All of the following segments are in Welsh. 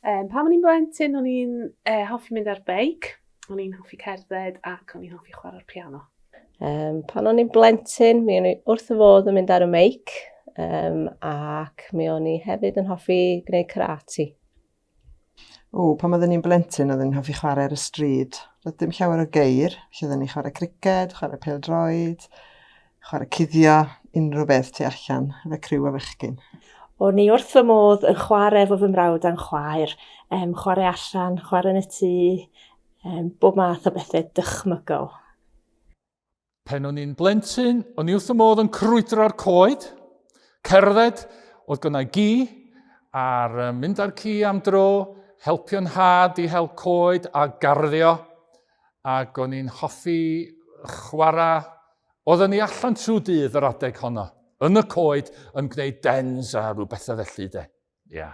Um, pan o'n i'n blentyn, o'n i'n uh, hoffi mynd ar beic, o'n i'n hoffi cerdded ac o'n i'n hoffi chwarae'r piano. Um, pan o'n i'n blentyn, mi o'n i wrth y fodd yn mynd ar y meic, um, ac mi o'n i hefyd yn hoffi gwneud karate. O, pan oedden ni'n blentyn, oedden ni'n hoffi chwarae ar y stryd. Roedd dim llawer o geir, felly oedden ni'n chwarae criced, chwarae pêl-droed, chwarae cuddio, unrhyw beth tu allan, efo criw o fechgyn. O'n i wrth fy modd yn chwarae efo fy mrawd a'n chwaer, um, chwarae allan, chwarae yn y tŷ, um, bob math o bethau dychmygol. Pen o'n i'n blentyn, o'n i wrth y modd yn crwydro'r coed, cerdded, oedd gynnau gi, a'r mynd â'r ci am dro, helpio'n nhad i hel coed a garddio, ac o'n i'n hoffi chwarae. Oedden ni allan trwy dydd yr adeg honno, yn y coed, yn gwneud dens a rhyw bethau felly de. Ia. Yeah.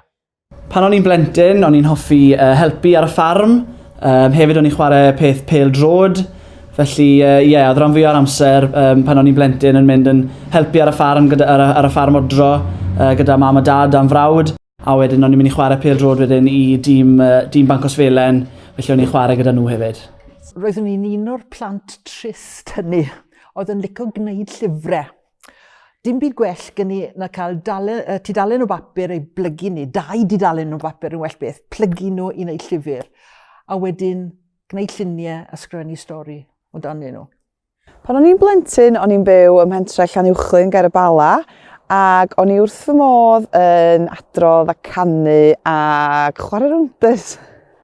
Pan o'n i'n blentyn, o'n i'n hoffi uh, helpu ar y ffarm. Um, hefyd o'n i'n chwarae peth pêl drod. Felly, ie, uh, yeah, oedd rhan fwyaf o'r amser um, pan o'n i'n blentyn yn mynd yn helpu ar y ffarm, gyda, ar, y, ar y ffarm odro uh, gyda mam a dad a'n frawd. A wedyn o'n i'n mynd i chwarae pêl drod wedyn i dîm, uh, dîm Bancos Felen, felly o'n i'n chwarae gyda nhw hefyd. Roeddwn i'n un o'r plant trist hynny oedd yn licio gwneud llyfrau. Dim byd gwell gen i na cael dalen, uh, tudalen o bapur ei blygu ni, dau dudalen o bapur yn well beth, plygu nhw i wneud llyfr, a wedyn gwneud lluniau a sgrifennu stori o dan nhw. Pan o'n i'n blentyn, o'n i'n byw ym mhentre Llanuwchllyn ger y Bala, ac o'n i wrth fy modd yn adrodd a canu ac chwarae rowndys.